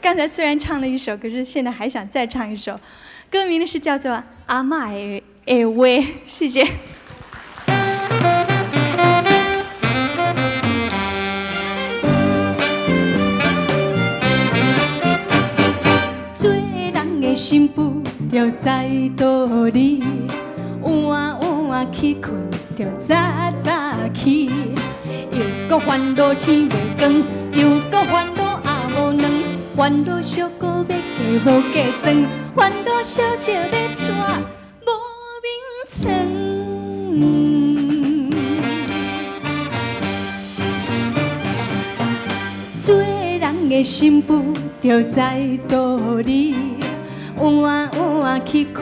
刚才虽然唱了一首，可是現在還想再唱一首，歌名呢是叫做《阿嬤的的話》，謝謝。做人的新婦著知道理，晚晚去睏著早早起，又閣煩惱天袂光，又閣煩惱暗無卵，煩惱俗閣欲嫁無嫁妝，煩惱小姐欲娶無眠床。做人的新婦著知道理，晚晚去睏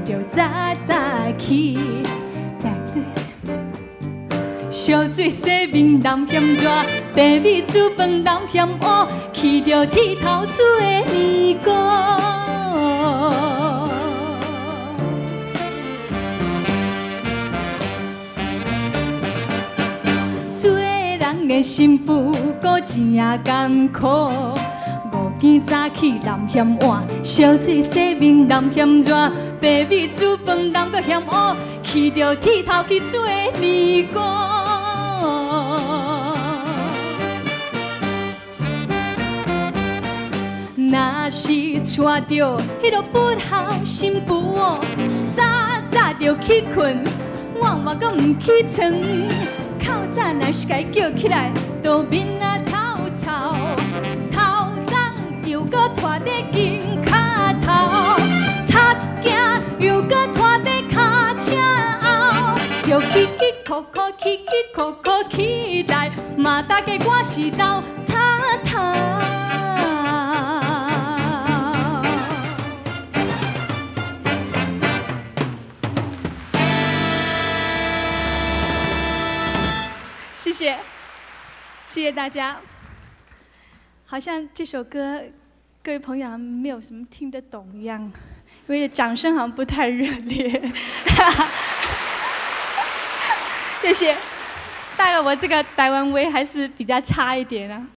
著早早起。燒水洗面南嫌熱，白米煮飯南嫌烏，去著鐵頭煮的年糕。做人的新婦閣真艱苦，五更早起南嫌晚，燒水洗面南嫌熱，白米煮飯南閣嫌烏，去著鐵頭去煮的年糕。若是娶著彼个不孝新妇哦，早早就去睏，晚晚阁毋起床。較早若是共伊叫起來，就面仔臭臭，頭鬃又閣拖佇肩胛頭，擦鏡又閣拖佇跤車後，就起起哭哭起起哭哭起來，罵大家我是老賊頭。謝謝，謝謝大家。好像這首歌，各位朋友沒有什麼聽得懂一樣，因為掌聲好像不太熱烈。謝謝。大概我這個台灣話還是比較差一點啊。